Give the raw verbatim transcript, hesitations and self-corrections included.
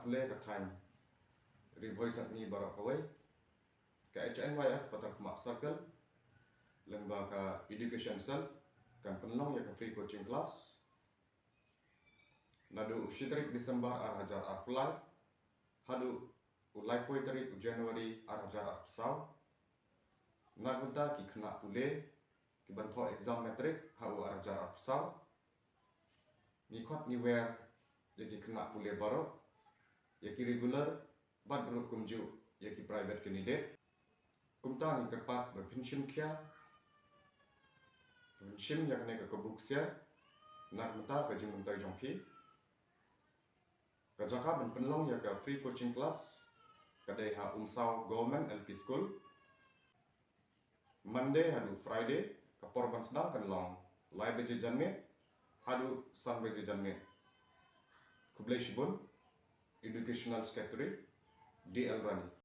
Pule ka thaiñ Ri Bhoi Satni baroh kawei, ka H N Y F Patharkhmah Circle lyngba ka Education Cell kan pynlong ïa ka free coaching class naduh u shi tarik December ar hajar arphew lai haduh u laiphew tarik u January ar hajar arphew saw. Na ka bynta ki khynnah pule ki ban thoh exam matric ha u ar hajar arphew saw. Ngi khot ngi wer ïa ki khynnah pule baroh, ïa ki regular bad ruh kumjuh ïa ki private candidate. Kumta ngi kyrpad ba phin shim khia, ba phin shim ïa kane ka kabu ksiar na ka bynta ka jingmyntoi jong phi. Ka jaka ban pynlong ïa ka free coaching class ka dei ha Umsaw Government L P School, Monday haduh Friday. Ka por ban sdang kan long lai baje janmiet haduh san baje janmiet. Khublei shibun. Educational Secretary, D L Rani.